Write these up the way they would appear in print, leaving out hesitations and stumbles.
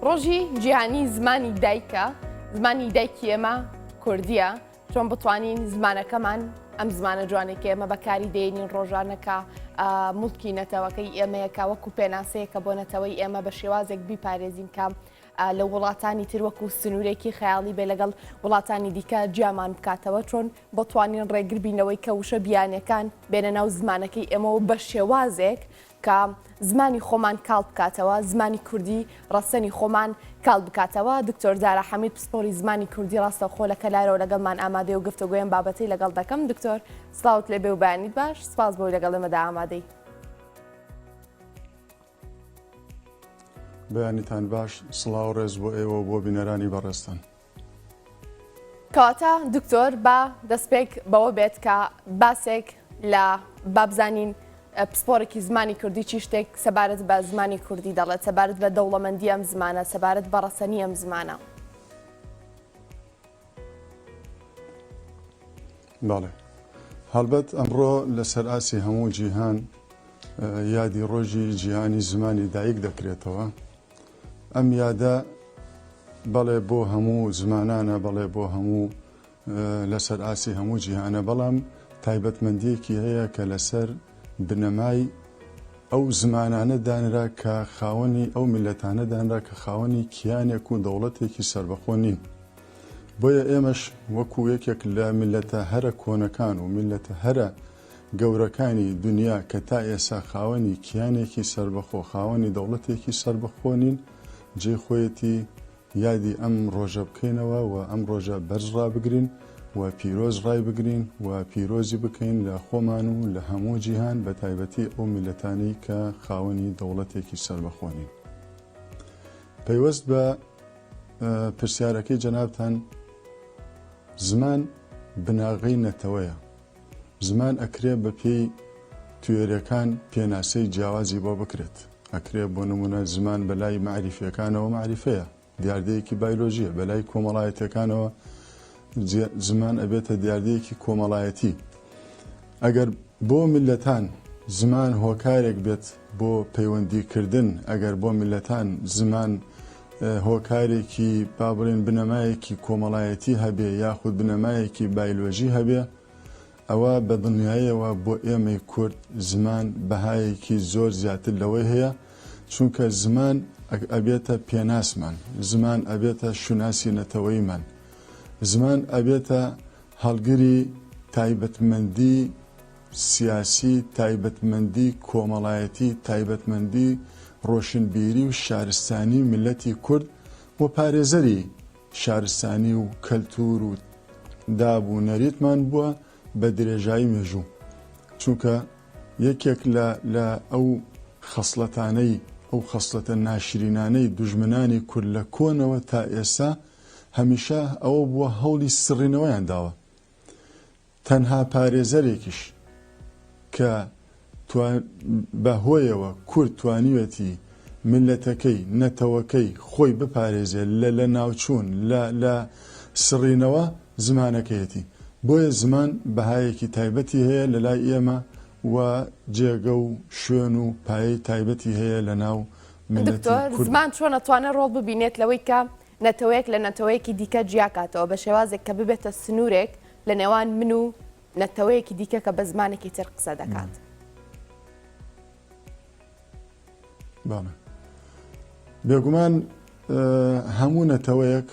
ڕۆژی جیهانی زمانی دایکە، زمانی دایکی ئێمە کوردییە، چۆن بتوانین زمانەکەمان ئەم زمانە جوانەی کە ئێمە بەکاری دێنین ڕۆژانە کە موڵکی نەتەوەکەی ئێمەیە کە وەکو پێناسەیەکە بۆ نەتەوەی ئێمە بە شێوازێک بیپارێزین کە لە وڵاتانی تر وەکو سنوورێکی خەیاڵی بێ لەگەڵ وڵاتانی دیکە جیامان بکاتەوە چۆن بتوانین ڕێگر بینەوەی کە وشە بیانەکان بێنە ناو زمانەکەی ئێمەوە بە شێوازێک کە زمانی خۆمان کاڵ بکاتەوە، زمانی کوردی ڕەسەنی خۆمان کاڵ بکاتەوە. دکتۆر زارا حەمید پسپۆری زمانی کوردی ڕاستەوخۆ لە کەلارەوە لەگەڵمان ئامادەیە و گفتوگۆی ئەم بابەتەی لەگەڵ دەکەم. دکتۆر سڵاوت لێبێ و بەیانیت باش، سپاس بۆی لەگەڵ ئێمەدا ئامادەی. بەیانیتان باش، سڵاو و ڕێز بۆ ئێوە و بۆ بینەرانی بەڕێزتان. کەواتە دکتۆر با دەستپێک بەوە بێت کە باسێک لە با بزانین پسپۆرێکی زمانی کوردی چی شتێک سەبارەت بە زمانی کوردی دەڵێت سەبارەت بە دەوڵەمەندی ئەم زمانە سەبارەت بە ڕەسەنی ئەم زمانە. بەڵێ هەڵبەت ئەمڕۆ لەسەر ئاسی هەموو جیهان یادی ڕۆژی جیهانی زمانی دایک دەکرێتەوە ئەم یادە بەڵێ بۆ هەموو زمانانە، بەڵێ بۆ هەموو لەسەر ئاسی هەموو جیهانە، بەڵام تایبەتمەندییەکی هەیە کە لەسەر بنەمای ئەو زمانانە دانرا کە خاوەنی ئەو میللەتانە دانرا کە خاوەنی کیانێک و دەوڵەتێکی سەربەخۆ نین. بۆیە ئێمەش وەکو یەکێک لە میللەتە هەرە کۆنەکان و میللەتە هەرە گەورەکانی دونیا کە تا ئێسا خاوەنی کیانێکی سەربەخۆ، خاوەنی دەوڵەتێکی سەربەخۆ نین، جێی خۆیەتی یادی ئەم ڕۆژە بکەینەوە و ئەم ڕۆژە بەرز ڕابگرین و پیرۆز ڕایبگرین و پیرۆزی بکەین لە خۆمان و لە هەموو جیهان بە تایبەتی ئەو میللەتانەی کە خاوەنی دەوڵەتێکی سەربەخۆ نین. پەیوەست بە پرسیارەکەی جەنابتان، زمان بناغەی نەتەوەیە. زمان ئەکرێ بە پێی تیۆریەکان پێناسەی جیاوازی بۆ بکرێت. ئەکرێ بۆ نموونە زمان بە لای مەعریفیەکانەوە مەعریفەیە، دیاردەیەکی بایلۆژیە، بە لای کۆمەڵایەتیەکانەوە زمان ئەبێتە دیاردەیەکی کۆمەڵایەتی. ئەگەر بۆ میللەتان زمان هۆکارێک بێت بۆ پەیوەندی کردن، ئەگەر بۆ میللەتان زمان هۆکارێکی با بڵێین بنەمایەکی کۆمەڵایەتی هەبێ یاخود بنەمایەکی بایلۆژی هەبێ، ئەوە بە دڵنیایەوە بۆ ئێمەی کورد زمان بەهایەکی زۆر زیاتر لەوەی هەیە، چونکە زمان ئەبێتە پێناسمان، زمان ئەبێتە شوناسی نەتەوەییمان، زمان ئەبێتە هەڵگری تایبەتمەندی سیاسی، تایبەتمەندی کۆمەڵایەتی، تایبەتمەندی ڕۆشنبیری و شارستانی میللەتی کورد و پارێزەری شارستانی و کەلتوور و داب و نەریتمان بووە بە درێژایی مێژوو. چونکە یەکێک لە لە ئەو خەسڵەتانەی، ئەو خەسڵەتە ناشرینانەی دوژمنانی کورد لە کۆنەوە تا ئێستا هەمیشە ئەوە بووە هەوڵی سڕینەوەیان داوە. تەنها پارێزەرێکیش کە بە هۆیەوە کورد توانیوێتی میللەتەکەی، نەتەوەکەی خۆی بپارێزێ لە لەناوچوون، لە لە سڕینەوە، زمانەکەیەتی. بۆیە زمان بەهایەکی تایبەتی هەیە لە لای ئێمە و جێگە و شوێن و پایەی تایبەتی هەیە لە ناو میللەتی دکتۆر، کورددا. زمان چۆن ئەتوانێ ڕۆڵ ببینێت لەوەی کە نەتەوەیەک لە نەتەوەیەکی دیکە جیاکاتەوە بە شێوازێک کە ببێتە سنوورێک لە نێوان من و نەتەوەیەکی دیکە کە بە زمانێکی تر قسە دەکات. بەڵێ بێگومان هەموو نەتەوەیەک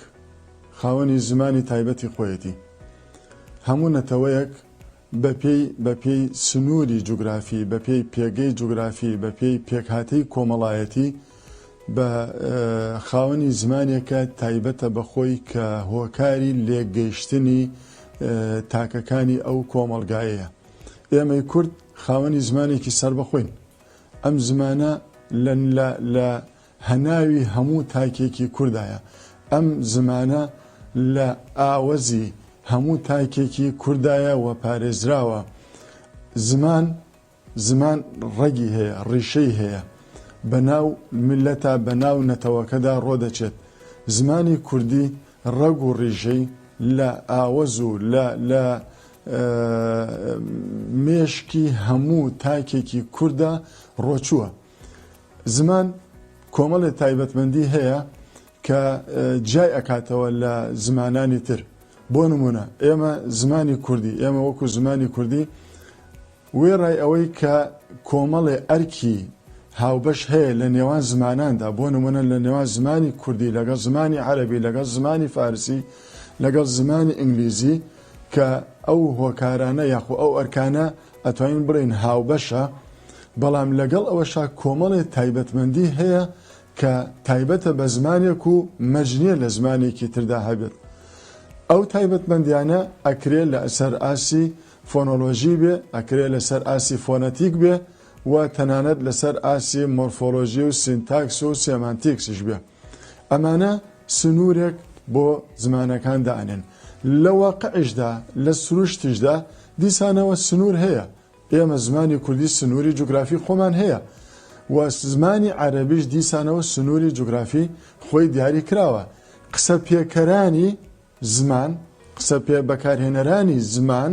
خاوەنی زمانی تایبەتی خۆیەتی هەموو نەتەوەیەک بەپێی بەپێی سنووری جوگرافی، بەپێی پێگەی جوگرافی، بەپێی پێکهاتەی کۆمەڵایەتی بە خاوەنی زمانێکە تایبەتە بە خۆی کە هۆکاری لێکگەیشتنی تاکەکانی ئەو کۆمەڵگایەیە. ئێمەی کورد خاوەنی زمانێکی سەربەخۆین. ئەم زمانە لە لە لە هەناوی هەموو تاکێکی کوردایە. ئەم زمانە لە ئاوەزی هەموو تاکێکی کوردایە و پارێزراوە. زمان زمان ڕەگی هەیە، ڕیشەی هەیە. بە ناو میللەتا، بە ناو نەتەوەکەدا ڕۆدەچێت. زمانی کوردی ڕەگ و ڕیشەی لە ئاوەز و لە لە مێشکی هەموو تاکێکی کوردا ڕۆچووە. زمان کۆمەڵێ تایبەتمەندی هەیە. کە جیای ئەکاتەوە لە زمانانی تر. بۆ نموونە ئێمە زمانی کوردی، ئێمە وەکو زمانی کوردی وێڕای ئەوەی کە کۆمەڵێ ئەرکی هاوبەش هەیە لە نێوان زماناندا، بۆ نموونە لە نێوان زمانی کوردی لەگەڵ زمانی عەرەبی لەگەڵ زمانی فارسی لەگەڵ زمانی ئینگلیزی کە ئەو هۆکارانە یاخۆ ئەو ئەرکانە ئەتوانین بڵێین هاوبەشە، بەڵام لەگەڵ ئەوەشا کۆمەڵێ تایبەتمەندی هەیە کە تایبەتە بە زمانێک و مەرج نییە لە زمانێکی تردا هەبێت. ئەو تایبەتمەندیانە ئەکرێ لە سەر ئاستی فۆنۆلۆژی بێ، ئەکرێ لە سەر ئاستی فۆنەتیک بێ و تەنانەت لە سەر ئاستی مۆرفۆلۆژی و سینتاکس و سێمانتیکسیش بێ. ئەمانە سنوورێک بۆ زمانەکان دائەنێن. لە واقعیشدا، لە سروشتیشدا دیسانەوە سنوور هەیە. ئێمە زمانی کوردی سنووری جوگرافی خۆمان هەیە و زمانی عەرەبیش دیسانەوە سنووری جوگرافی خۆی دیاری کراوە. قسە پێکەرانی زمان، قسە پێ بەکارهێنەرانی زمان،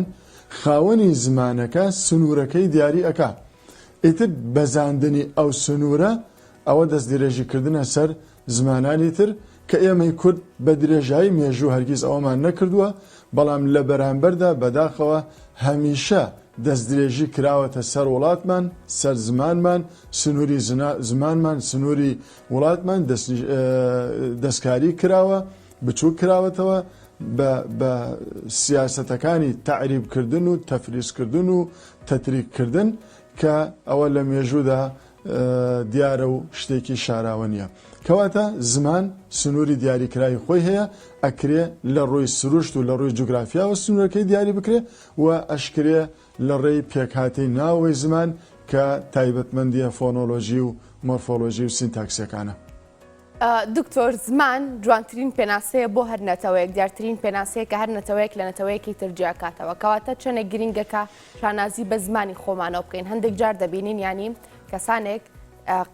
خاوەنی زمانەکە سنوورەکەی دیاری ئەکا. ئیتر بەزاندنی ئەو سنوورە ئەوە دەستدرێژی کردنە سەر زمانانی تر کە ئێمەی کورد بە درێژایی مێژوو هەرگیز ئەوەمان نەکردووە، بەڵام لە بەرامبەردا بەداخەوە هەمیشە دەستدرێژی کراوەتە سەر وڵاتمان، سەر زمانمان، سنووری زمانمان، سنووری وڵاتمان دەستکاری کراوە، بچووک کراوەتەوە بە بە سیاسەتەکانی تەعریبکردن و تەفریسکردن و تەتریککردن کە ئەوە لە مێژوودا دیارە و شتێکی شاراوە نییە. کەواتە زمان سنووری دیاریکراوی خۆی هەیە، ئەکرێ لە ڕووی سروشت و لە ڕووی جوگرافیاوە سنوورەکەی دیاری بکرێ و ئەشکرێ لە ڕێی پێکهاتەی ناوەوەی زمان کە تایبەتمەندییە فۆنۆلۆژی و مۆرفۆلۆژی و سینتاکسییەکانە. دکتۆر زمان جوانترین پێناسەیە بۆ هەر نەتەوەیەک، دیارترین پێناسەیە کە هەر نەتەوەیەک لە نەتەوەیەکی تر جیاکاتەوە. کەواتە چەندێک گرینگە کە شانازی بە زمانی خۆمانەوە بکەین. هەندێک جار دەبینین یانی کەسانێک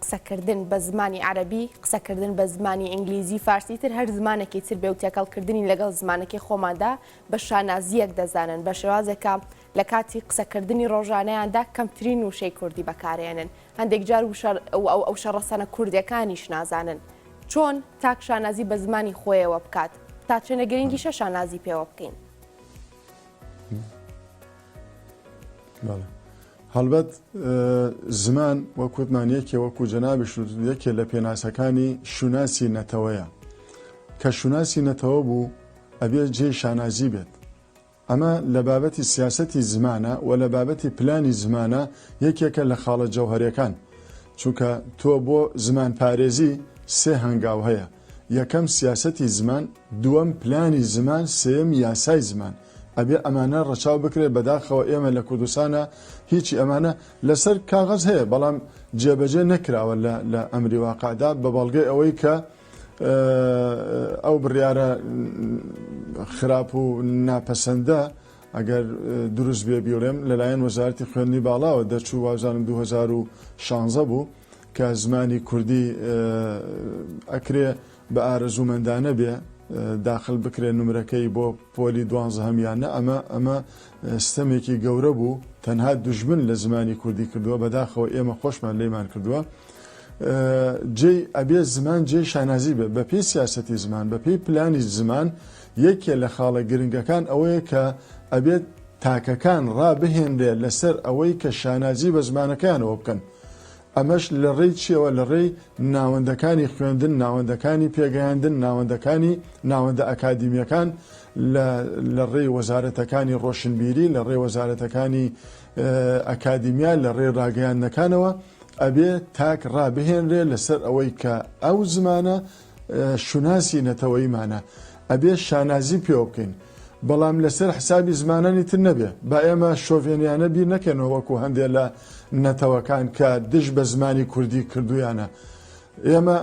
قسەکردن بە زمانی عەرەبی، قسەکردن بە زمانی ئینگلیزی، فارسی تر هەر زمانێکی تر بێ و تێکەڵکردنی لەگەڵ زمانەکەی خۆماندا بە شانازییەک دەزانن، بە شێوازێک کە لە کاتی قسەکردنی ڕۆژانەیاندا کەمترین وشەی کوردی بەکارێنن. هەندێک جار وشە ئەو وشە ڕەسەنە کوردیەکانیش نازانن. چۆن تاک شانازی بە زمانی خۆیەوە بکات؟ تا چەنە گرنگیشە شانازی پێوە بکەین؟ بەڵێ هەڵبەت زمان وەک وتمان یەکێ وەکو جەنابیش وتت یەکێ لە پێناسەکانی شوناسی نەتەوەیە کە شوناسی نەتەوە بوو ئەبێ جێی شانازی بێت ئەمە لە بابەتی سیاسەتی زمانە و لە بابەتی پلانی زمانە یەکێکە لە خاڵە جەوهەرێکان چونکە تۆ بۆ زمانپارێزی سێ هەنگاو هەیە یەکەم سیاسەتی زمان، دووەم پلانی زمان، سێیەم یاسای زمان. ئەبێ ئەمانە ڕەچاو بکرێت، بەداخەوە ئێمە لە کوردستانا هیچی ئەمانە لەسەر کاغەز هەیە بەڵام جێبەجێ نەکراوە لە لە ئەمری واقعدا بە بەڵگەی ئەوەی کە ئەو بڕیارە خراپ و ناپەسەندە ئەگەر دروست بێ بیڵێم لەلایەن وەزارەتی خوێندنی باڵاوە دەرچوو وازانم 2016 بوو کە زمانی کوردی ئەکرێ بە ئارەزوومەندانە بێ داخل بکرێ نمرەکەی بۆ پۆلی دوانزەهەم یان نە ئەمە ئەمە ستەمێکی گەورە بوو تەنها دوژمن لە زمانی کوردی کردووە بەداخەوە ئێمە خۆشمان لێمان کردووە جێی ئەبێ زمان جێی شانازی بێ بەپێی سیاسەتی زمان بەپێی پلانی زمان یەکێ لە خاڵە گرنگەکان ئەوەیە کە ئەبێت تاکەکان ڕابهێنرێ لەسەر ئەوەی کە شانازی بە زمانەکەیانەوە بکەن ئەمەش لە ڕێی چیەوە؟ لە ڕێی ناوەندەکانی خوێندن، ناوەندەکانی پێگەیاندن، ناوەندەکانی ناوەندە ئەکادیمیەکان، لە لە ڕێی وەزارەتەکانی ڕۆشنبیری، لە ڕێی وەزارەتەکانی ئەکادیمیا، لە ڕێی ڕاگەیاندنەکانەوە ئەبێ تاک ڕابهێنرێ لەسەر ئەوەی کە ئەو زمانە شوناسی نەتەوەییمانە ئەبێ شانازی پێوە بکەین بەڵام لەسەر حسابی زمانانی تر نەبێ با ئێمە شۆڤێنیانە بیر نەکەنەوە وەکو هەندێ لە نەتەوەکان کە دژ بە زمانی کوردی کردویانە ئێمە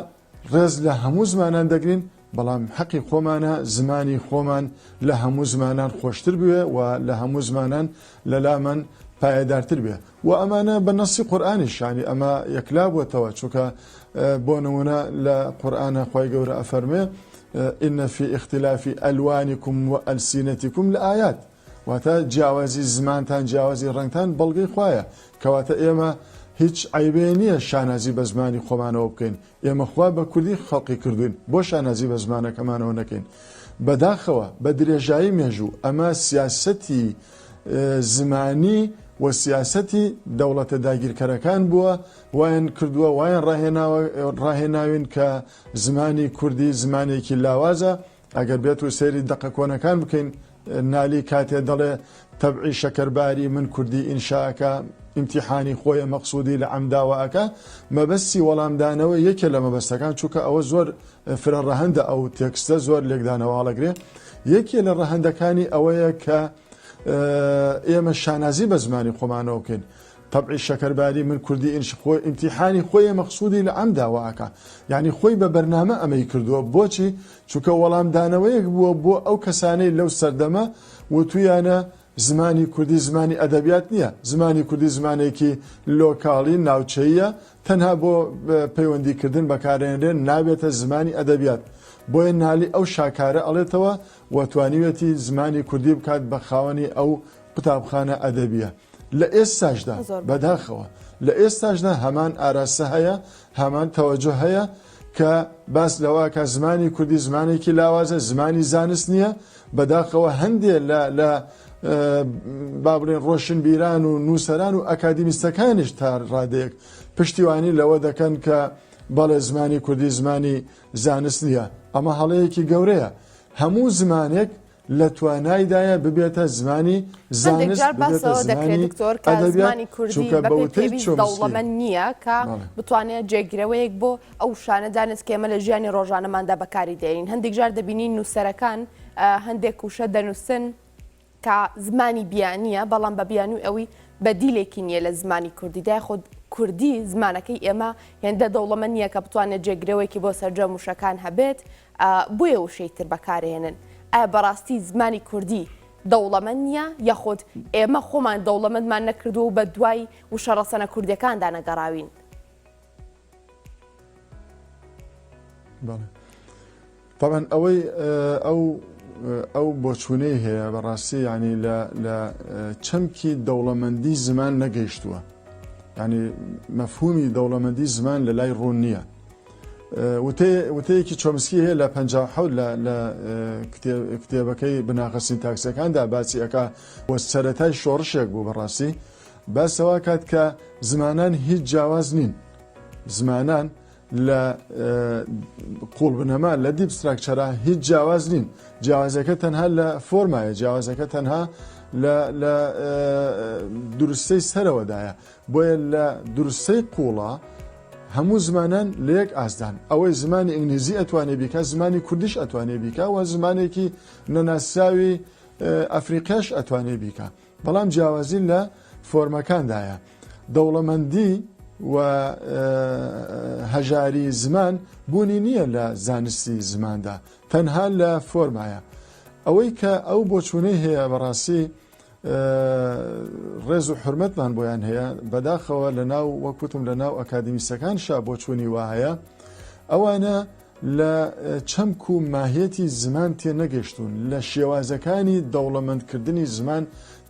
ڕێز لە هەموو زمانان دەگرین بەڵام حەقی خۆمانە زمانی خۆمان لە هەموو زمانان خۆشتر بوێ و لە هەموو زمانان لەلامان پایەدارتر بێ و ئەمانە بە نەسی قورئانیش یانی ئەمە یەکلا بووەتەوە چونکە بۆ نمونە لە قورئانە خوای گەورە ئەفەرمێ إن في اختلاف ألوانكم وألسنتكم لآيات واتە جیاوازی زمانتان جیاوازی ڕەنگتان بەڵگەی خوایە کەواتە ئێمە هیچ عەیبێ نییە شانازی بە زمانی خۆمانەوە بکەین، ئێمە خوا بە کوردی خەڵقی کردووین، بۆ شانازی بە زمانەکەمانەوە نەکەین؟ بەداخەوە بە درێژایی مێژوو ئەمە سیاسەتی زمانی و سیاسەتی دەوڵەتە داگیرکەرەکان بووە، وایان کردووە، وایان ڕاهێناوە، ڕاهێناوین کە زمانی کوردی زمانێکی لاوازە، ئەگەر بێت و سەیری دەقە کۆنەکان بکەین نالی کاتێ دەڵێ تەبعی شەکەرباری من کوردی ئینشا ئەکا ئیمتیحانی خۆیە مەقسودی لە عەمداوە ئەکا مەبەستی وەڵامدانەوە یەکێ لە مەبەستەکان چونکە ئەوە زۆر فرە ڕەهەندە ئەو تێکستە زۆر لێکدانەوە هەڵەگرێ یەکێ لە ڕەهەندەکانی ئەوەیە کە ئێمە شانازی بە زمانی خۆمانەوە بکەین تەبعی شەکەرباری من کوردی ئینش خۆی ئیمتیحانی خۆیە مەقسودی لە عەمدا وا ئەکا یانی خۆی بە بەرنامە ئەمەی کردووە بۆچی چونکە وەڵامدانەوەیەک بووە بۆ ئەو کەسانەی لەو سەردەمە وتویانە زمانی کوردی زمانی ئەدەبیات نییە زمانی کوردی زمانێکی لۆکاڵی ناوچەیە تەنها بۆ پەیوەندیکردن بەکارێنرێن نابێتە زمانی ئەدەبیات بۆیە نالی ئەو شاکارە ئەڵێتەوە و توانیوێتی زمانی کوردی بکات بە خاوەنی ئەو قوتابخانە ئەدەبیە لە ئێستاشدا بەداخەوە لە ئێستاشدا هەمان ئاراستە هەیە، هەمان تەوەجوه هەیە کە باس لەوە کە زمانی کوردی زمانێکی لاوازە، زمانی زانست نییە، بەداخەوە هەندێ لە لە با بڵێن ڕۆشنبیران و نووسەران و ئەکادیمیستەکانیش تا ڕادەیەک پشتیوانی لەوە دەکەن کە بەڵێ زمانی کوردی زمانی زانست نییە. ئەمە هەڵەیەکی گەورەیە. هەموو زمانێک لە توانایدایە ببێتە زمانی هەندێک زانست جار باس ببێتە لەوە دەکرێت زمانی دکتۆر کە ئەدەبیات زمانی کوردی چونکە بە بەپێی وتەی پێویست چۆمسکی دەوڵەمەند نییە کە بەڵێ. بتوانێت جێگرەوەیەک بۆ ئەو وشانە دانێت کە ئێمە لە ژیانی ڕۆژانەماندا بەکاری دێنین هەندێک جار دەبینین نووسەرەکان هەندێک وشە دەنووسن کە زمانی بیانییە بەڵام بە بیانووی ئەوی بەدیلێکی نییە لە زمانی کوردیدا خۆ کوردی زمانەکەی ئێمە هێندە دەوڵەمەند نییە کە بتوانێت جێگرەوەیەکی بۆ سەرجەم وشەکان هەبێت بۆیە وشەی تر بەکارهێنن. ئایا بەڕاستی زمانی کوردی دەوڵەمەند نییە یاخود ئێمە خۆمان دەوڵەمەندمان نەکردووە و بەدوای وشە ڕەسەنە کوردیەکاندا نەگەڕاوین؟ بەڵێ طبعا ئەوەی ئەو ئەو بۆچوونەی هەیە بەڕاستی ینی لە لە چەمکی دەوڵەمەندی زمان نەگەیشتووە ینی مەفهومی دەوڵەمەندی زمان لە لای ڕوون نییە وتەیەکی چۆمسکی هەیە لە 57 لە لە کتێبەکەی بناغە سینتاکسەکاندا باسی ئەکا و سەرەتای شۆڕشێک بوو بەڕاستی باسەوە کات کە زمانان هیچ جیاواز نین زمانان لە قوڵ بنەما لە deep structure ا هیچ جیاواز نین جیاوازەکە تەنها لە فۆرمایە جیاوازەکە تەنها لە لە دروستەی سەرەوەدایە بۆیە لە دروستەی قووڵا هەموو زمانان لە یەک ئاستدان، ئەوەی زمانی ئینگلیزی ئەتوانێ بیکا زمانی کوردیش ئەتوانێ بیکا و زمانێکی نەناسراوی ئەفریقیاش ئەتوانێ بیکا، بەڵام جیاوازی لە فۆرمەکاندایە. دەوڵەمەندی و هەژاری زمان بوونی نییە لە زانستی زماندا، تەنها لە فۆرمایە. ئەوەی کە ئەو بۆچوونەی هەیە بەڕاستی ڕێز و حورمەتمان بۆیان هەیە بەداخەوە لە ناو وەک وتم لە ناو ئەکادیمیستەکانشا بۆچوونی وا هەیە ئەوانە لە چەمک و ماهیەتی زمان تێنەگەشتون لە شێوازەکانی دەوڵەمەندکردنی زمان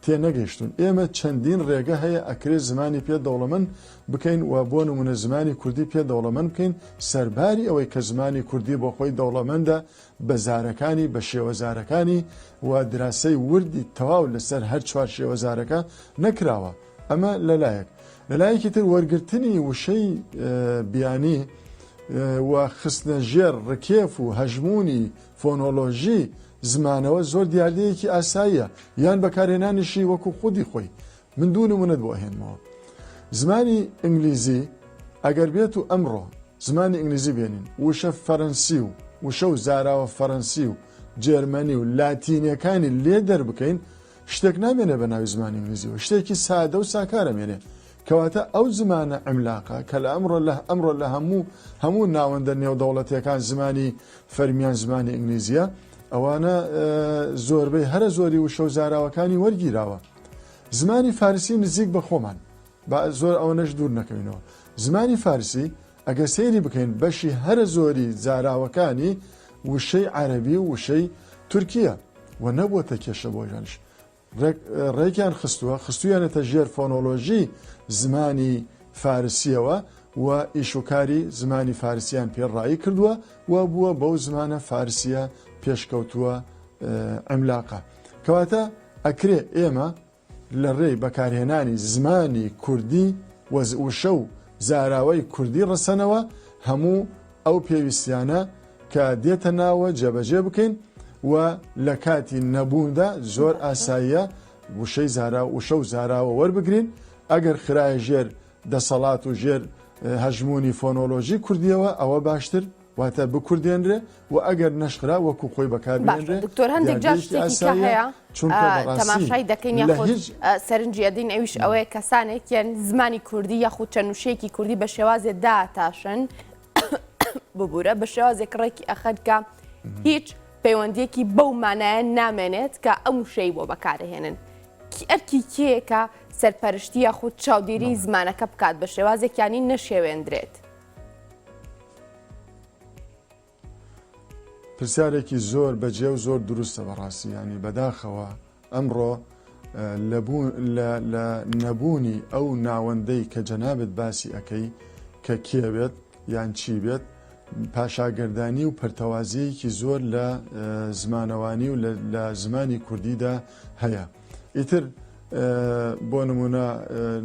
تێنەگەشتون ئێمە چەندین ڕێگە هەیە ئەکرێ زمانی پێ دەوڵەمەند بکەین و بۆ نمونە زمانی کوردی پێ دەوڵەمەند بکەین سەرباری ئەوەی کە زمانی کوردی بۆ خۆی دەوڵەمەندە بە زارەکانی، بە شێوەزارەکانی و دراسەی وردی تەواو لەسەر هەر چوار شێوەزارەکە نەکراوە. ئەمە لە لایەک. لە لایەکی تر وەرگرتنی وشەی بیانی و خستنە ژێر ڕکێف و هەژموونی فۆنۆلۆژی زمانەوە زۆر دیاردەیەکی ئاساییە یان بەکارهێنانیشی وەکو خودی خۆی. من دوو نمونەت بۆ ئەهێنمەوە. زمانی ئینگلیزی ئەگەر بێت و ئەمڕۆ زمانی ئینگلیزی بێنین وشە فەرەنسی و وشە و زاراوە فەرەنسی و جێرمەنی و لاتینیەکانی لێ دەربکەین شتێک نامێنێ بە ناوی زمانی ئینگلیزیەوە شتێکی سادە و ساکارە مێنێ کەواتە ئەو زمانە عملاقە کە لە ئەمڕۆ لە ئەمڕۆ لە هەموو هەموو ناوەندە نێودەوڵەتیەکان زمانی فەرمیان زمانی ئینگلیزیە ئەوانە زۆربەی هەرە زۆری وشە و زاراوەکانی وەرگیراوە زمانی فارسی نزیک بە خۆمان با زۆر ئەوەنەش دوور نەکەوینەوە زمانی فارسی ئەگەر سەیری بکەین بەشی هەرە زۆری زاراوەکانی وشەی عەرەبی و وشەی تورکیە و نەبووەتە کێشە بۆ ژیانیش ڕێکیان خستووە خستویانەتە ژێر فۆنۆلۆژی زمانی فارسییەوە و ئیشوکاری زمانی فارسییان پێ ڕایی کردووە و بووە بەو زمانە فارسییە پێشکەوتووە عیملاقە. کەواتە ئەکرێ ئێمە لە ڕێی بەکارهێنانی زمانی کوردی و وشە و زاراوەی کوردی ڕەسەنەوە هەموو ئەو پێویستیانە کە دێتە ناوە جێبەجێ بکەین و لە کاتی نەبووندا زۆر ئاساییە وشەی زارا وشە و زاراوە وەربگرین ئەگەر خرایە ژێر دەسەڵات و ژێر هەژموونی فۆنۆلۆژی کوردیەوە ئەوە باشتر واتە بکوردێنرێ و ئەگەر نەشخرا وەکو خۆی بەکار باشە بهێنرێ دکتۆر هەندێک جار دیاردەیەکی شتێکی کە ئاساییە هەیە چونکە بەڕاستی تەماشای دەکەین لە یاخود هیچ سەرنجی ئەدەین ئەویش ئەوەیە کەسانێکیان زمانی کوردی یاخود چەند وشەیەکی کوردی بە شێوازێ داتاشن ببوورە بە شێوازێک ڕێکی ئەخەن کە هیچ پەیوەندیەکی بەو مانایە نامێنێت کە ئەم وشەی بۆ بەکارهێنن ئەرکی کێیە کە سەرپەرشتی یاخود چاودێری زمانەکە بکات بە شێوازێکیانی نەشێوێندرێت؟ پرسیارێکی زۆر بەجێ و زۆر دروستە بەڕاستی ینی بەداخەوە ئەمڕۆ لە نەبوونی ئەو ناوەندەی کە جەنابت باسی ئەەکەی کە کێ بێت یان چی بێت پاشاگەردانی و پەرتەوازەیەکی زۆر لە زمانەوانی و لە زمانی کوردیدا هەیە ئیتر بۆ نمونە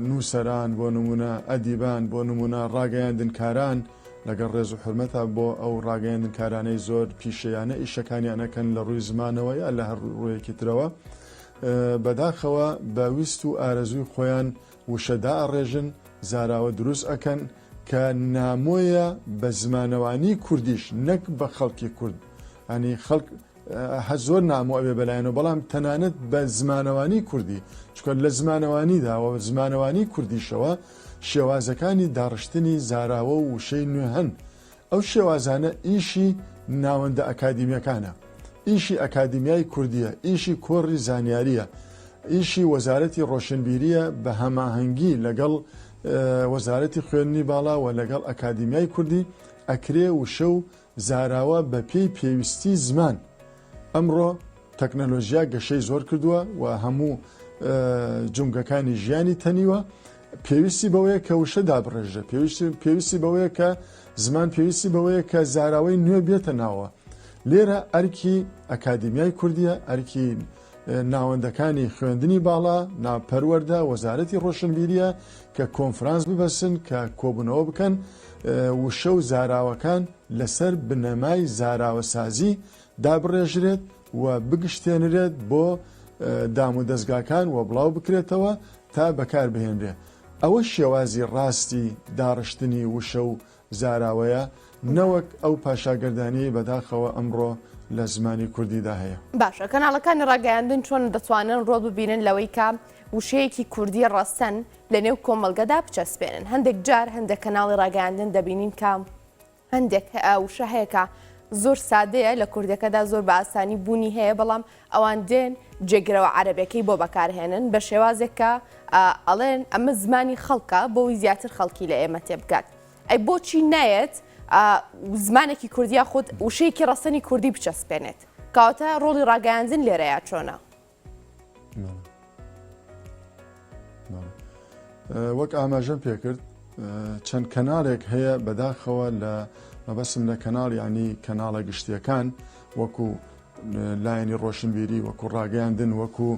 نووسەران، بۆ نمونە ئەدیبان، بۆ نمونە ڕاگەیاندنکاران، لەگەڵ ڕێز و حورمەتا بۆ ئەو ڕاگەیاندنکارانەی زۆر پیشەیانە ئیشەکانیان ئەکەن لە ڕووی زمانەوە یا لە هەر ڕوویەکی ترەوە، بەداخەوە بە ویست و ئارەزووی خۆیان وشە دائەڕێژن، زاراوە دروست ئەکەن کە نامۆیە بە زمانەوانی کوردیش نەک بە خەڵکی کورد، یانی خەڵک هەر زۆر نامۆ ئەبێ بەلایەنەوە بەڵام تەنانەت بە زمانەوانی کوردی چونکە لە زمانەوانیدا و زمانەوانی کوردیشەوە شێوازەکانی داڕشتنی زاراوە و وشەی نوێ هەن ئەو شێوازانە ئیشی ناوەندە ئەکادیمیەکانە ئیشی ئەکادیمیای کوردیە ئیشی کۆڕی زانیاریە ئیشی وەزارەتی ڕۆشنبیریە بە هەماهەنگی لەگەڵ وەزارەتی خوێندنی باڵا و لەگەڵ ئەکادیمیای کوردی ئەکرێ وشە و زاراوە بە پێی پێویستی زمان. ئەمڕۆ تەکنەلۆژیا گەشەی زۆر کردووە و هەموو جومگەکانی ژیانی تەنیوە، پێویستی بەوەیە کە وشە دابڕێژرێ، پێویستی بەوەیە کە زمان پێویستی بەوەیە کە زاراوەی نوێ بێتە ناوە. لێرە ئەرکی ئەکادیمیای کوردیە، ئەرکی ناوەندەکانی خوێندنی باڵا، پەروەردە، وەزارەتی ڕۆشنبیریە کە کۆنفرانس ببەسن، کە کۆبوونەوە بکەن، وشە و زاراوەکان لەسەر بنەمای زاراوەسازی دابڕێژرێت و بگشتێنرێت بۆ دامودەزگاکان و بڵاو بکرێتەوە تا بەکاربهێنرێ. ئەوە شێوازی ڕاستی داڕشتنی وشە و زاراوەیە نەوەک ئەو پاشاگەردانیەی بەداخەوە ئەمڕۆ لە زمانی کوردیدا هەیە. باشە کەناڵەکانی ڕاگەیاندن چۆن دەتوانن ڕۆڵ ببینن لەوەی کە وشەیەکی کوردی ڕەسەن لە نێو کۆمەڵگەدا بچەسپێنن؟ هەندێک جار هەندێک کەناڵی ڕاگەیاندن دەبینین کە هەندێک وشە هەیە کە زۆر سادەیە لە کوردەکەدا زۆر بە ئاسانی بوونی هەیە بەڵام ئەوان دێن جێگرەوە عەرەبەکەی بۆ بەکارهێنن بە شێوازێک کە ئەڵێن ئەمە زمانی خەڵکە بۆی زیاتر خەڵکی لە ئێمە تێبگات ئەی بۆچی نایەت زمانێکی کوردی یاخود وشەیەکی ڕەسەنی کوردی بچەسپێنێت کەواتە ڕۆڵی ڕاگەیاندن لێرەیە چۆنە؟ وەک ئاماژەم پێکرد چەند کەناڵێک هەیە بەداخەوە لە مەبەسم لە کەناڵ ینی کەناڵە گشتیەکان وەکو لایەنی ڕۆشنبیری وەکو ڕاگەیاندن وەکو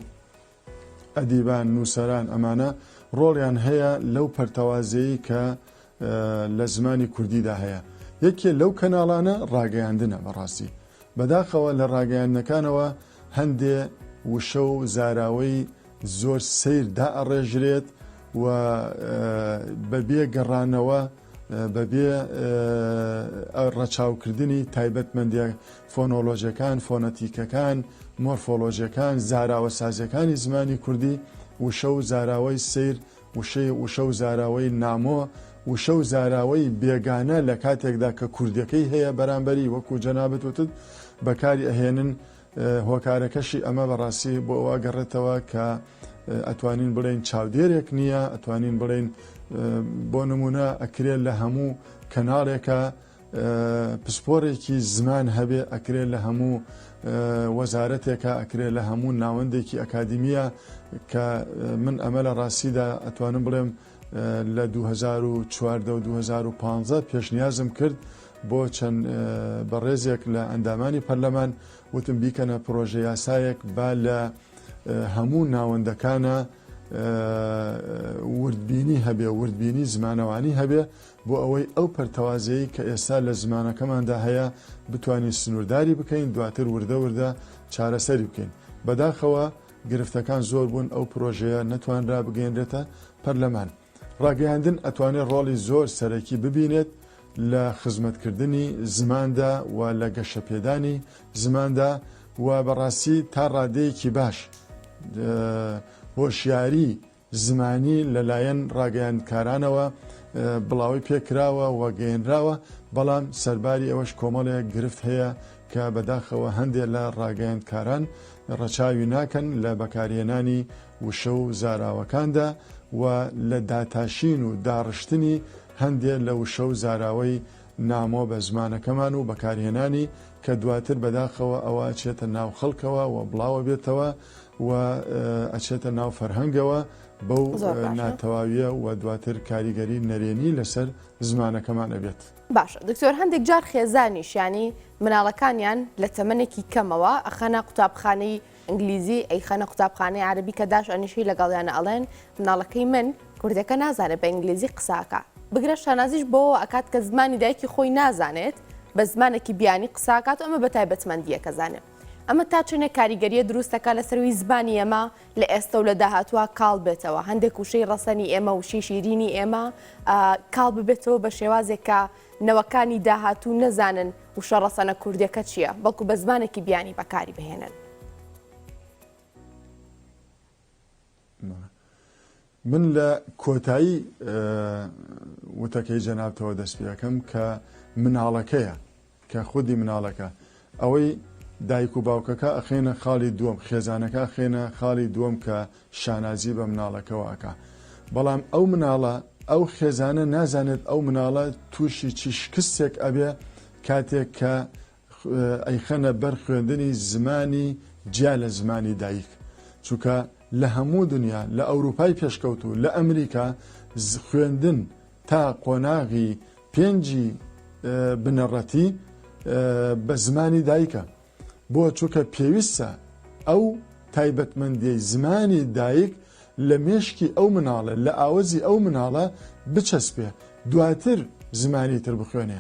ئەدیبان، نووسەران ئەمانە ڕۆڵیان هەیە لەو پەرتەوازەیی کە لە زمانی کوردیدا هەیە. یەکێ لەو کەناڵانە ڕاگەیاندنە بەڕاستی. بەداخەوە لە ڕاگەیاندنەکانەوە هەندێ وشە و زاراوەی زۆر سەیر دائەڕێژرێت و بەبێ گەڕانەوە بەبێ ڕەچاوکردنی تایبەتمەندیە فۆنۆلۆژیەکان، فۆنەتیکەکان، مۆرفۆلۆژیەکان، زاراوەسازیەکانی زمانی کوردی، وشە و زاراوەی سەیر، وشەی وشە و زاراوەی نامۆ، وشە و زاراوەی بێگانە لە کاتێکدا کە کوردیەکەی هەیە بەرامبەری وەکو جەنابت وتت بەکاری ئەهێنن، هۆکارەکەشی ئەمە بەڕاستی بۆ ئەوە ئەگەڕێتەوە کە ئەتوانین بڵێین چاودێرێک نییە، ئەتوانین بڵێین بۆ نمونە ئەکرێ لە هەموو کەناڵێکە پسپۆرێکی زمان هەبێ، ئەکرێ لە هەموو وەزارەتێکە، ئەکرێ لە هەموو ناوەندێکی ئەکادیمیە کە من ئەمە لە ڕاستیدا ئەتوانم بڵێم لە 2014 و 2015 پێشنیازم کرد بۆ چەند بەڕێزێک لە ئەندامانی پەرلەمان وتم بیکەنە پرۆژە یاسایەک با لە هەموو ناوەندەکانە وردبینی هەبێ وردبینی زمانەوانی هەبێ بۆ ئەوەی ئەو پەرتەوازەیی کە ئێستا لە زمانەکەماندا هەیە بتوانین سنوورداری بکەین دواتر وردە وردە چارەسەری بکەین بەداخەوە گرفتەکان زۆر بوون ئەو پرۆژەیە نەتوانرا بگەیەنرێتە پەرلەمان. ڕاگەیاندن ئەتوانێت ڕۆڵی زۆر سەرەکی ببینێت لە خزمەتکردنی زماندا و لە گەشەپێدانی زماندا و بەڕاستی تا ڕادەیەکی باش هۆشیاری زمانی لەلایەن ڕاگەیاندکارانەوە بڵاوەی پێکراوە و گەیەنراوە، بەڵام سەرباری ئەوەش کۆمەڵێک گرفت هەیە کە بەداخەوە هەندێ لە ڕاگەیاندکاران ڕەچاوی ناکەن لە بەکارهێنانی وشە و زاراوەکاندا و لە داتاشین و داڕشتنی هەندێ لە وشە و زاراوەی نامۆ بە زمانەکەمان و بەکارهێنانی کە دواتر بەداخەوە ئەوە ئەچێتە ناو خەڵکەوە و بڵاوەبێتەوە و ئەچێتە ناو فەرهەنگەوە بەو ناتەواویە و دواتر کاریگەری نەرێنی لەسەر زمانەکەمان ئەبێت. باشە دکتۆر هەندێک جار خێزانیش یانی مناڵەکانیان لە تەمەنێکی کەمەوە ئەخەنە قوتابخانەی ئینگلیزی ئەیخەنە قوتابخانەی عەرەبی کە داش ئەنیشی لەگەڵیانە ئەڵێن مناڵەکەی من کوردەکە نازانێت بە ئینگلیزی قسە ئەکا بگرە شانازیش بەوەوە ئەکات کە زمانی دایکی خۆی نازانێت بە زمانێکی بیانی قسە ئەکات و ئەمە بە تایبەتمەندییەکە زانێ ئەمە تا چەندێک کاریگەریە دروست دەکات لەسەر وی زمانی ئێمە لە ئێستا و لە داهاتووە کاڵ بێتەوە هەندێک وشەی ڕەسەنی ئێمە وشەی شیرینی ئێمە کاڵ ببێتەوە بە شێوازێک کە نەوەکانی داهاتوو نەزانن وشە ڕەسەنە کوردیەکە چییە بەڵکو بە زمانێکی بیانی بەکاری بهێنن. من لە کۆتایی وتەکەی جەنابتەوە دەست پێ ئەکەم کە مناڵەکەیە کە خودی مناڵەکە ئەوەی دایک و باوکەکە ئەخێنە خاڵی دووەم خێزانەکە ئەخێنە خاڵی دووەم کە شانازی بە مناڵەکەوە ئەکا بەڵام ئەو مناڵە ئەو خێزانە نازانێت ئەو مناڵە تووشی چی شکستێک ئەبێ کاتێک کە ئەیخەنە بەر خوێندنی زمانی جیا لە زمانی دایک چونکە لە هەموو دنیا لە ئەوروپای پێشکەوتوو لە ئەمریکا خوێندن تا قۆناغی پێنجی بنەڕەتی بە زمانی دایکە بۆ چونکە پێویستە ئەو تایبەتمەندیەی زمانی دایک لە مێشکی ئەو مناڵە لە ئاوەزی ئەو مناڵە بچەسپێ دواتر زمانی تر بخوێنێ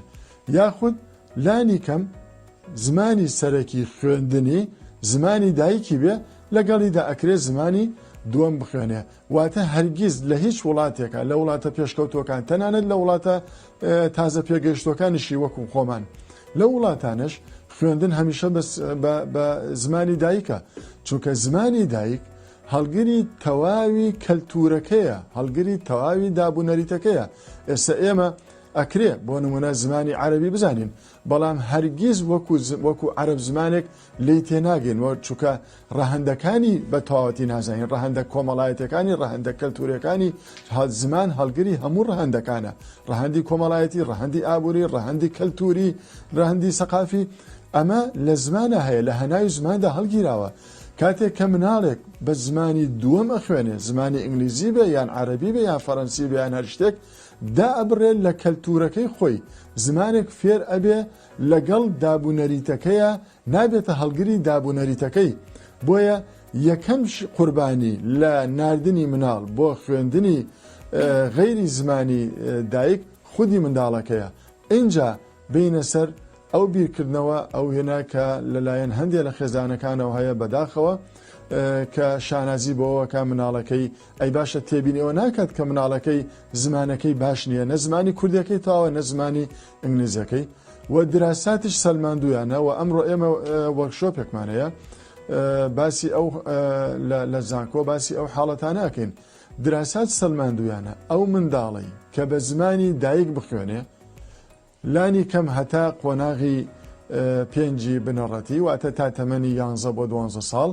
یاخود لانی کەم زمانی سەرەکی خوێندنی زمانی دایکی بێ لەگەڵیدا ئەکرێ زمانی دووەم بخوێنێ واتە هەرگیز لە هیچ وڵاتێکا لە وڵاتە پێشکەوتووەکان تەنانەت لە وڵاتە تازە پێگەیشتووەکانیشی وەکو خۆمان لەو وڵاتانەش خوێندن هەمیشە بە زمانی دایکە چونکە زمانی دایک هەڵگری تەواوی کەلتورەکەیە هەڵگری تەواوی دابونەریتەکەیە ئێستا ئێمە ئەکرێ بۆ نمونە زمانی عەربی بزانین بەڵام هەرگیز وەکو وەکو عەرەب زمانێک لێی تێناگەین وە چونکە ڕەهەندەکانی بە تەواوەتی نازانین ڕەهەندە کۆمەڵایەتەکانی ڕەهەندە کەلتورەکانی زمان هەڵگری هەموو ڕەهەندەکانە ڕەهەندی کۆمەڵایەتی ڕەهەندی ئابووری ڕەهەندی کەلتوری ڕەهەندی سەقافی ئەمە لە زمانە هەیە لە هەناوی زماندا هەڵگیراوە کاتێک کە مناڵێک بە زمانی دووەم ئەخوێنێ زمانی ئینگلیزی بێ یان عەرەبی بێ یان فەرەنسی بێ یان هەر شتێک دائەبڕێ لە کەلتورەکەی خۆی، زمانێک فێر ئەبێ لەگەڵ دابونەریتەکەیا نابێتە هەڵگری دابونەریتەکەی، بۆیە یەکەم قوربانی لە ناردنی مناڵ بۆ خوێندنی غەیری زمانی دایک خودی منداڵەکەیە، ئینجا بێینە سەر ئەو بیرکردنەوە ئەو وێنە کە لەلایەن هەندێ لە خێزانەکانەوە هەیە بەداخەوە کە شانازی بۆوەکە مناڵەکەی ئەی باشە تێبینی ئەوە ناکات کە مناڵەکەی زمانەکەی باش نییە نە زمانی کوردەکەی تاوە نە زمانی ئینگلیزەکەی و دراساتیش سەلماندویانە و ئەمڕۆ ئێمە وەرکشۆپێکمان هەیە باسی ئەو لە زانکۆ باسی ئەو حاڵەتانە ئەکەین دراسات سەلماندویانە ئەو منداڵی کە بە زمانی دایک بخوێنێ لانی کەم هەتا قۆناغی پێنجی بنەڕەتی واتە تا تەمەنی یانزە بۆ دوانزە ساڵ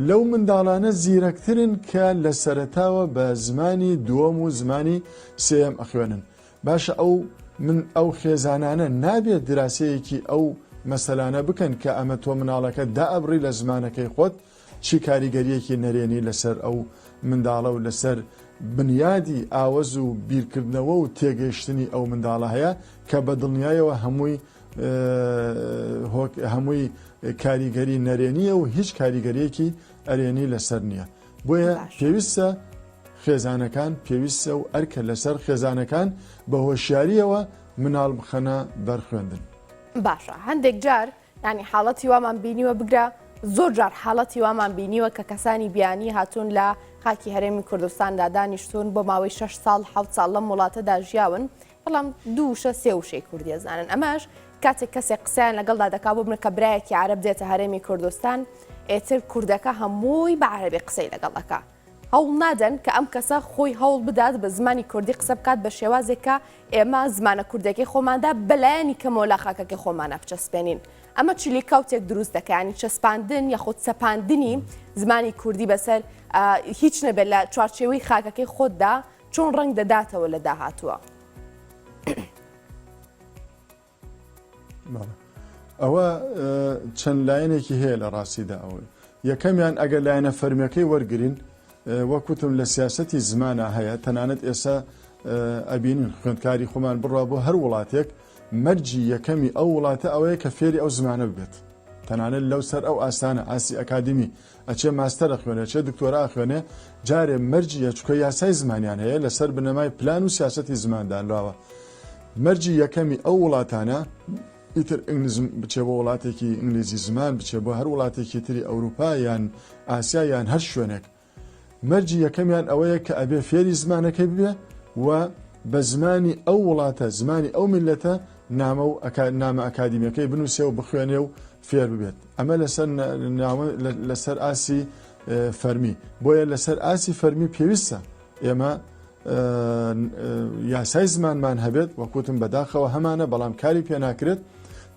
لەو منداڵانە زیرەکترن کە لە سەرەتاوە بە زمانی دووەم و زمانی سێیەم ئەخوێنن باشە ئەو من ئەو خێزانانە نابێت دراسەیەکی ئەو مەسەلانە بکەن کە ئەمە تۆ مناڵەکە دائەبڕی لە زمانەکەی خۆت چی کاریگەریەکی نەرێنی لەسەر ئەو منداڵە و لەسەر بنیادی ئاوەز و بیرکردنەوە و تێگەیشتنی ئەو منداڵە هەیە کە بە دڵنیایەوە هەمووی هەمووی کاریگەری نەرێنیە و هیچ کاریگەریەکی ئەرێنی لەسەر نییە بۆیە پێویستە خێزانەکان پێویستە و ئەرکە لەسەر خێزانەکان بە هۆشیاریەوە مناڵ بخەنە بەر خوێندن. باشە هەندێک جار یانی حاڵەتی وامان بینیوە بگرە زۆر جار حاڵەتی وامان بینیوە کە کەسانی بیانی هاتوون لە خاکی هەرێمی کوردستاندا دانیشتوون بۆ ماوەی 6 ساڵ حەوت ساڵ لەم وڵاتەدا ژیاون بەڵام دوو وشە سێ وشەی کوردی ئەزانن ئەمەش کاتێک کەسێک قسەیان لەگەڵدا دەکا بۆ بنە کە برایەکی عەرەب دێتە هەرێمی کوردستان ئێتر کوردەکە هەمووی بە عەرەبی قسەی لەگەڵ ئەکا هەوڵ نادەن کە ئەم کەسە خۆی هەوڵ بدات بە زمانی کوردی قسە بکات بە شێوازێک کە ئێمە زمانە کوردەکەی خۆماندا بەلایەنی کەمەوە لە خاکەکەی خۆمانە بچەسپێنین ئەمە چلیکاوتێک دروست دەکا ینی چەسپاندن یاخود سەپاندنی زمانی کوردی بەسەر هیچ نەبێت لە چوارچێوەی خاکەکەی خۆتدا چۆن ڕەنگ دەداتەوە لە داهاتووە؟ ئەوە چەند لایەنێکی هەیە لە ڕاستیدا ئەوەی یەکەمیان ئەگەر لایەنە فەرمیەکەی وەرگین وەکوتم لە سیاستی زمانە هەیە تەنانەت ئێستا ئەبینین خوێندکاری خۆمان بڕوا بۆ هەر وڵاتێک مەرجی یەکەمی ئەو وڵاتە ئەوەیە کە فێری ئەو زمانە ببێت تەنانەت لەو سەر ئەو ئاسانە ئاسی ئەکادمی ئەچێ ماستەر ئەخوێنێ ئەچێ دکتۆرا ئەخوێنێ جارێ مەرجی یە چونکە یاسای زمانیان هەیە لەسەر بنەمای پلان و سیاسەتی زمان دانراوە مەرجی یەکەمی ئەو وڵاتانە ئیتر ئینگلیزم بچێ بۆ وڵاتێکی ئینگلیزی زمان بچێ بۆ هەر وڵاتێکی تری ئەوروپا یان ئاسیا یان هەر شوێنێک مەرجی یەکەمیان ئەوەیە کە ئەبێ فێری زمانەکەی ببێ و بە زمانی ئەو وڵاتە، زمانی ئەو میللەتە نامە و نامە ئەکادیمیەکەی بنووسێ و بخوێنێ و فێر ببێت. ئەمە لەسەر نامە لەسەر ئاستی فەرمی. بۆیە لەسەر ئاستی فەرمی پێویستە ئێمە یاسای زمانمان هەبێت، وەک وتم بەداخەوە هەمانە بەڵام کاری پێ ناکرێت،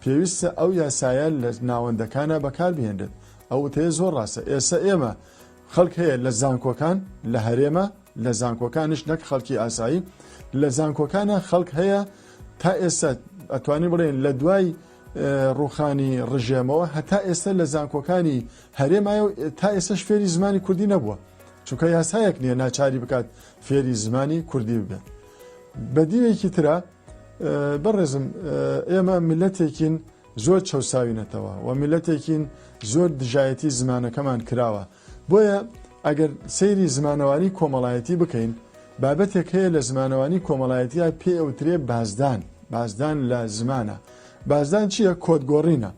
پێویستە ئەو یاسایە لە ناوەندەکانا بەکار بهێنرێت. ئەو وتەیە زۆر ڕاستە. ئێستا ئێمە خەڵک هەیە لە زانکۆکان لە هەرێمە لە زانکۆکانیش نەک خەڵکی ئاسایی لە زانکۆکانە خەڵک هەیە تا ئێستا ئەتوانی بڵێن لە دوای ڕوخانی ڕژێمەوە هەتا ئێستا لە زانکۆکانی هەرێمایە و تا ئێستش فێری زمانی کوردی نەبووە چونکە یاسایەک نییە ناچاری بکات فێری زمانی کوردی ببێت بە دیوێکی ترە بەڕێزم ئێمە میلەتێکین زۆر چەوساوینەتەوە و میللەتێکین زۆر دژایەتی زمانەکەمان کراوە بۆیە ئەگەر سەیری زمانەوانی کۆمەڵایەتی بکەین بابەتێک هەیە لە زمانەوانی کۆمەڵایەتیا پێ ئەوترێ بازدان بازدان لە زمانە بازدان چییە کۆد گۆڕینە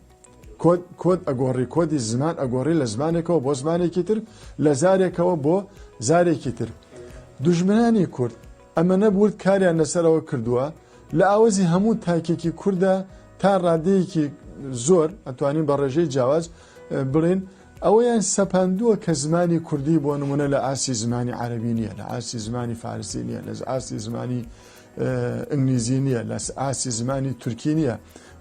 کۆد کۆد ئەگۆڕی کۆدی زمان ئەگۆڕی لە زمانێکەوە بۆ زمانێکی تر لە زارێکەوە بۆ زارێکی تر دوژمنانی کورد ئەمەنە ورد کاریان لەسەرەوە کردووە لە ئاوەزی هەموو تاکێکی کوردە تا ڕادەیەکی زۆر ئەتوانین بە ڕێژەی جیاواز بڵێین ئەوەیان سەپاندووە کە زمانی کوردی بۆ نمونە لە ئاستی زمانی عەربی نییە لە ئاستی زمانی فارسی نییە لە ئاستی زمانی ئینگلیزی نییە لە ئاستی زمانی تورکی نییە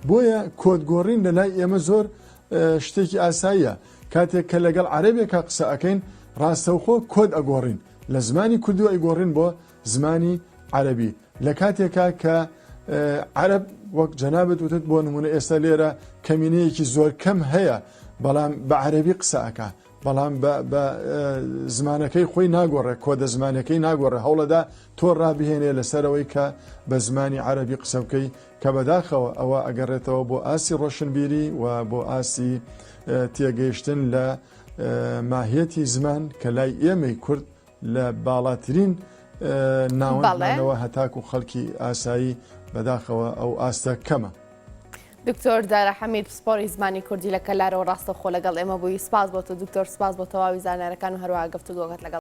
بۆیە کۆدگۆڕین لە لای ئێمە زۆر شتێکی ئاساییە کاتێک کە لەگەڵ عەرەبێکا قسە ئەەکەین ڕاستەوخۆ کۆد ئەگۆڕین لە زمانی کوردی ئەیگۆڕین بۆ زمانی عەرەبی لە کاتێکا کە عەرەب وەک جەنابت وتت بۆ نمونە ئێستا لێرە کەمینەیەکی زۆر کەم هەیە بەڵام بە عەرەبی قسە ئەکا بەڵام بە زمانەکەی خۆی ناگۆڕێ کۆدە زمانەکەی ناگۆڕێ هەوڵەدا تۆ ڕابهێنێ لەسەرەوەی کە بە زمانی عەرەبی قسە بکەی کە بەداخەوە ئەوە ئەگەڕێتەوە بۆ ئاستی ڕۆشنبیری و بۆ ئاستی تێگەیشتن لە ماهیەتی زمان کە لای ئێمەی کورد لە باڵاترین ناوەندمانەوە هەتاکو خەڵکی ئاسایی بەداخەوە ئەو ئاستە کەمە. دکتۆر دارا حەمید پسپۆری زمانی کوردی لە کەلارەوە ڕاستەوخۆ لەگەڵ ئێمە بووی سپاس بۆ تۆ دکتۆر سپاس بۆ تەواوی زانیارەکان و هەروەها گفتوگۆکەت لەگەڵ.